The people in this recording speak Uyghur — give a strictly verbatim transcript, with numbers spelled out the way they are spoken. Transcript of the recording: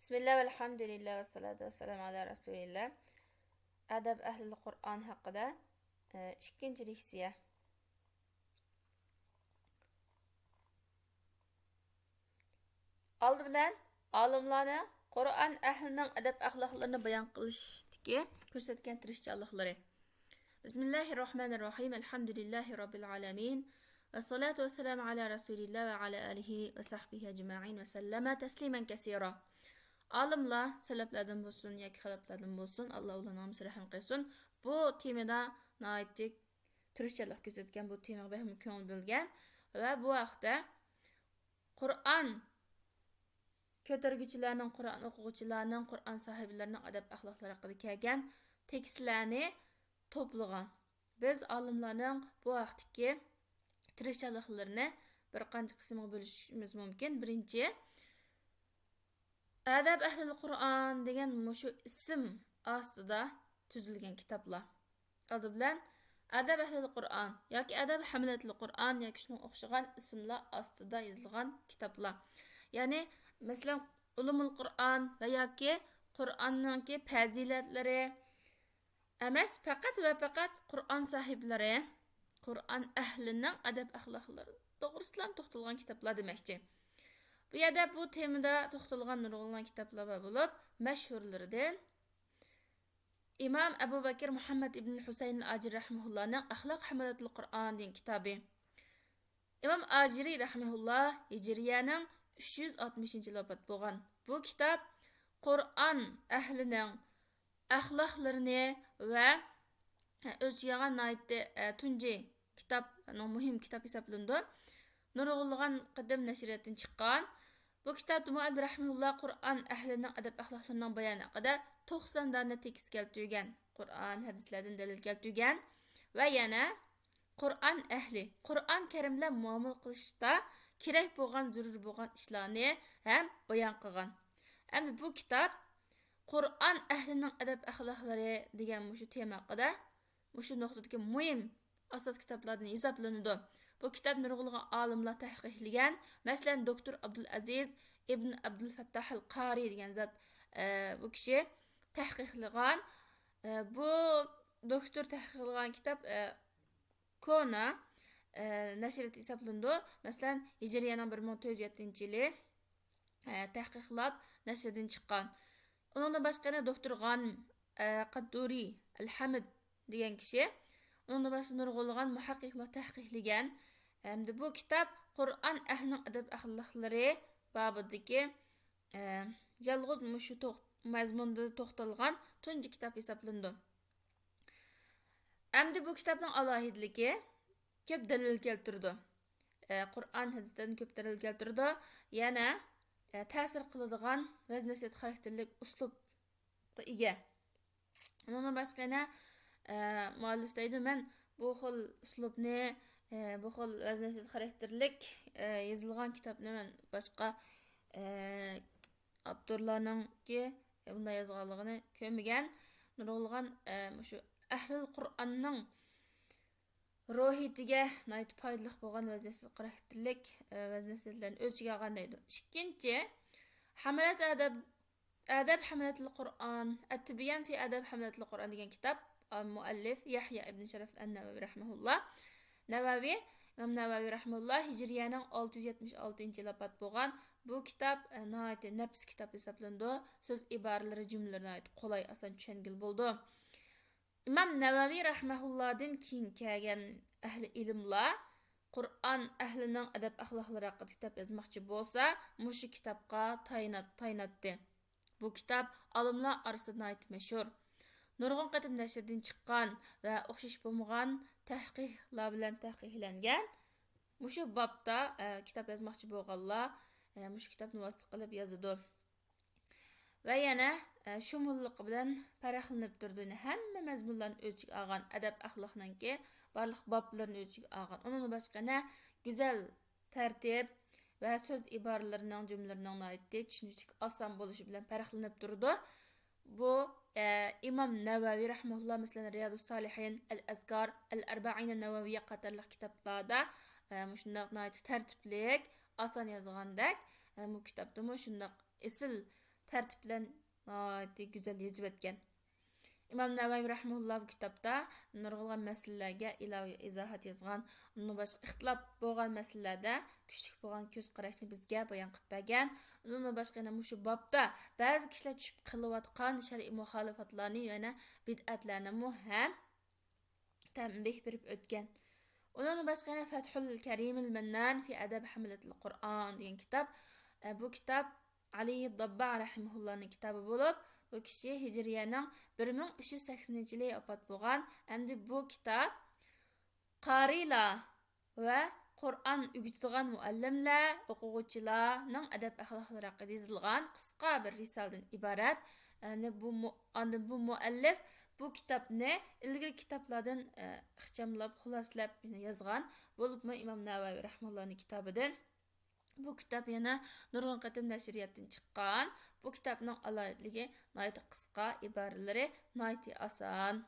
بىسمىللا، ۋەلھەمدۇلىللا، ۋەسسالاتۇ ۋەسسالامۇ ئالا رەسۇلىللا. ئاداب ئەھلىل قۇرئان ھەققىدە، ئە، ئىككىنچى لېكسىيە. ئالدى بىلەن ئالىملارنىڭ قۇرئان ئەھلىنىڭ ئەدەپ-ئەخلاقلىرىنى بايان قىلىشتىكى كۆرسەتكەن تىرىشچانلىقلىرى. بىسمىللاھىررەھمانىررەھىم. ئەلھەمدۇلىللاھى رەببىل ئالەمىن. ۋەسسالاتۇ ۋەسسالامۇ ئەلا رەسۇلىللا ۋە ئەلا ئالىھى ۋە سەھبىھى ئەجمەئىن ۋە سەللەمە تەسلىمەن كەسىرا. ئالىملار سەلەپلەردىن بولسۇن ياكى خەلەپلەردىن بولسۇن، ئاللا ئۇلارنىڭ ھەممىسىگە رەھىم قىلسۇن، بۇ تېمىدا ناھايىتى تىرىشچانلىق كۆرسەتكەن، بۇ تېمىغا بەكمۇ كۆڭۈل بۆلگەن ۋە بۇ ھەقتە قۇرئان كۆتۈرگۈچىلەرنىڭ، قۇرئان ئوقۇغۇچىلارنىڭ، قۇرئان ساھىبلىرىنىڭ ئەدەپ-ئەخلاقلىرى ھەققىدە كەلگەن تېكىستلەرنى توپلىغان. بىز ئالىملارنىڭ بۇ ھەقتىكى تىرىشچانلىقلىرىنى بىر قانچە قىسىمغا بۆلۈشىمىز مۇمكىن. بىرىنچى، ئاداب ئەھلىل قۇرئان دېگەن مۇشۇ ئىسىم ئاستىدا تۈزۈلگەن كىتابلار. ئالدى بىلەن ئاداب ئەھلىل قۇرئان ياكى ئاداب ھەملەتىل قۇرئان ياكى شۇنىڭ ئوخشىغان ئىسىملار ئاستىدا يېزىلغان كىتابلار. يەنى، مەسىلەن، ئۇلۇمۇل قۇرئان ۋە ياكى قۇرئاننىڭكى پەزىلەتلىرى ئەمەس، پەقەت ۋە پەقەت قۇرئان ساھىبلىرى، قۇرئان ئەھلىنىڭ ئەدەپ-ئەخلاقلىرى توغرىسىدىلا توختالغان كىتابلار دېمەكچى. بۇ يەردە بۇ تېمىدا توختالغان نۇرغۇنلىغان كىتابلار بار بولۇپ، مەشھۇرلىرىدىن ئىمام ئەبۇ بەكىر مۇھەممەد ئىبن ھۈسەيىن ئاجىرى رەھىمەھۇللانىڭ ئەخلاق ھەملەتىل قۇرئان دېگەن كىتابى. ئىمام ئاجىرى رەھىمەھۇللا ھىجرىيەنىڭ ئۈچ يۈز ئاتمىشىنچى يىلى ۋاپات بولغان. بۇ كىتاب قۇرئان ئەھلىنىڭ ئەخلاقلىرىنى ۋە ئۆز ئىچىگە ئالغان ناھايىتى، ئە، تۇنجى كىتاب، مۇھىم كىتاب ھېسابلىنىدۇ. نۇرغۇنلىغان قېتىم نەشرىياتتىن چىققان. بۇ كىتابتىمۇ ئەبدۇرەھمانۇللا قۇرئان ئەھلىنىڭ ئەدەپ-ئەخلاقلىرىنىڭ بايانى ھەققىدە توقسان دانە تېكىست كەلتۈرگەن، قۇرئان، ھەدىسلەردىن دەلىل كەلتۈرگەن ۋە يەنە قۇرئان ئەھلى، قۇرئان كەرىم بىلەن مۇئامىلە قىلىشتا كېرەك بولغان، زۆرۈر بولغان ئىشلارنى ھەم بايان قىلغان. ئەمدى بۇ كىتاب قۇرئان ئەھلىنىڭ ئەدەپ-ئەخلاقلىرى دېگەن مۇشۇ تېما ھەققىدە، مۇشۇ نۇقتىدىكى مۇھىم ئاساس كىتابلاردىن ھېسابلىنىدۇ. بۇ كىتاب نۇرغۇنلىغان ئالىملار تەھقىقلىگەن. مەسىلەن، دوكتور ئابدۇلئەزىز ئىبن ئابدۇلفەتتاھ ئەل قارى دېگەن زات، ئە، بۇ كىشى تەھقىقلىغان. ئە، بۇ دوكتور تەھقىقلىغان كىتاب، ئە، كونا، ئە، نەشرىيات ھېسابلىنىدۇ. مەسىلەن، ھىجرىيەنىڭ بىر مىڭ تۆت يۈز يەتتىنچى يىلى، ئە، تەھقىقلاپ نەشردىن چىققان. ئۇنىڭدىن باشقا يەنە دوكتور غانىم، ئە، قەددۇرى ئەلھەمىد دېگەن كىشى. ئۇنىڭدىن باشقا نۇرغۇنلىغان مۇھەققىقلار تەھقىقلىگەن. ئەمدى بۇ كىتاب قۇرئان ئەھلىنىڭ ئەدەپ-ئەخلاقلىرى بابىدىكى، ئە، يالغۇز مۇشۇ توق-، مەزمۇندا توختالغان تۇنجى كىتاب ھېسابلىنىدۇ. ئەمدى بۇ كىتابنىڭ ئالاھىدىلىكى، كۆپ دەلىل كەلتۈرىدۇ. ئە، قۇرئان، ھەدىستىن كۆپ دەلىل كەلتۈرىدۇ. يەنە، ئە، تەسىر قىلىدىغان ۋەز-نەسىھەت خاراكتېرلىك ئۇسلۇبقا ئىگە. ئۇنىڭدىن باشقا يەنە، ئە، مۇئەللىپ دەيدۇ، مەن بۇ خىل ئۇسلۇبنى، ئە، بۇ خىل ۋەز-نەسىھەت خاراكتېرلىك، ئە، يېزىلغان كىتابنى مەن باشقا، ئە، ئاپتورلارنىڭكى بۇنداق يازغانلىقىنى كۆرمىگەن. نۇرغۇنلىغان، ئە، مۇشۇ ئەھلىل قۇرئاننىڭ روھىيىتىگە ناھايىتى پايدىلىق بولغان ۋەز-نەسىھەت خاراكتېرلىك، ئە، ۋەز-نەسىھەتلەرنى ئۆز ئىچىگە ئالغان دەيدۇ. ئىككىنچى، ھەملەت ئادەب، ئادەب ھەملەتىل قۇرئان، ئەتتىبيان فى ئاداب ھەملەتىل قۇرئان دېگەن كىتاب، ئە، مۇئەللىپ يەھيا ئىبن شەرەف ئەن-نەۋەۋى رەھمەھۇللا. نەۋەۋى، ئىمام نەۋەۋى رەھمەھۇللا ھىجرىيەنىڭ ئالتە يۈز يەتمىش ئالتىنچى يىلى ۋاپات بولغان. بۇ كىتاب، ئە، ناھايىتى نەپىس كىتاب ھېسابلىنىدۇ. سۆز ئىبارىلىرى، جۈملىلىرى ناھايىتى قولاي، ئاسان چۈشەنگىلى بولىدۇ. ئىمام نەۋەۋى رەھمەھۇللادىن كېيىن كەلگەن ئەھلى ئىلىملار قۇرئان ئەھلىنىڭ ئەدەپ-ئەخلاقلىرى ھەققىدە كىتاب يازماقچى بولسا، مۇشۇ كىتابقا تايىنات-، تايىناتتى. بۇ كىتاب ئالىملار ئارىسىدا ناھايىتى مەشھۇر. نۇرغۇن قېتىم نەشردىن چىققان ۋە ئوخشاش بولمىغان تەھقىقلار بىلەن تەھقىقلەنگەن. مۇشۇ بابتا، ئە، كىتاب يازماقچى بولغانلار، ئە، مۇشۇ كىتابنى ۋاسىتە قىلىپ يازىدۇ. ۋە يەنە، ئە، شۇمۇللۇقى بىلەن پەرقلىنىپ تۇرىدۇ. يەنە ھەممە مەزمۇنلارنى ئۆز ئىچىگە ئالغان، ئەدەپ-ئەخلاقنىڭكى بارلىق بابلىرىنى ئۆز ئىچىگە ئالغان. ئۇنىڭدىن باشقا يەنە گۈزەل تەرتىپ ۋە سۆز ئىبارىلىرىنىڭ، جۈملىلىرىنىڭ ناھايىتى چۈشىنىشلىك، ئاسان بولۇشى بىلەن پەرقلىنىپ تۇرىدۇ. بۇ، ئە، ئىمام نەۋەۋى رەھمەھۇللا، مەسىلەن، رىيادۇس سالىھىن، ئەل ئەزكار، ئەل ئەربەئىنە نەۋەۋىيە قاتارلىق كىتابلاردا، ئە، مۇشۇنداق ناھايىتى تەرتىپلىك، ئاسان يازغاندەك، ئە، بۇ كىتابتىمۇ شۇنداق ئېسىل تەرتىپ بىلەن ناھايىتى گۈزەل يېزىپ ئۆتكەن. ئىمام نەۋەۋى رەھىمەھۇللا بۇ كىتابتا نۇرغۇنلىغان مەسىلىلەرگە ئىلاھىي ئىزاھات يازغان. ئۇندىن باشقا ئىختىلاپ بولغان مەسىلىلەردە كۈچلۈك بولغان كۆز قاراشنى بىزگە بايان قىلىپ بەرگەن. ئۇندىن باشقا يەنە مۇشۇ بابتا بەزى كىشىلەر چۈشۈپ قېلىۋاتقان شەرئىي مۇخالىپاتلارنى، يەنە بىدئەتلەرنىمۇ ھەم تەنبىھ بېرىپ ئۆتكەن. ئۇنىڭدىن باشقا يەنە فەتھۇل كەرىمىل مەننان في آداب حملة القرآن دېگەن كىتاب. ئە، بۇ كىتاب ئەلى داببا رەھىمەھۇللانىڭ كىتابى بولۇپ، بۇ كىشى ھىجرىيەنىڭ بىر مىڭ ئۈچ يۈز سەكسىنىنچى يىلى ۋاپات بولغان. ئەمدى بۇ كىتاب قارىيلار ۋە قۇرئان ئۆگىتىدىغان مۇئەللىملەر، ئوقۇغۇچىلارنىڭ ئەدەپ-ئەخلاقلىرى ھەققىدە يېزىلغان قىسقا بىر رىسالىدىن ئىبارەت. يەنى بۇ مۇ-، ئاندىن بۇ مۇئەللىپ بۇ كىتابنى ئىلگىرىكى كىتابلاردىن، ئە، ئىخچاملاپ، خۇلاسىلەپ يەنە يازغان. بولۇپمۇ ئىمام نەۋەۋى رەھىمەھۇللانىڭ كىتابىدىن. بۇ كىتاب يەنە نۇرغۇن قېتىم نەشرىياتتىن چىققان. بۇ كىتابنىڭ ئالاھىدىلىكى ناھايىتى قىسقا، ئىبارىلىرى ناھايىتى ئاسان.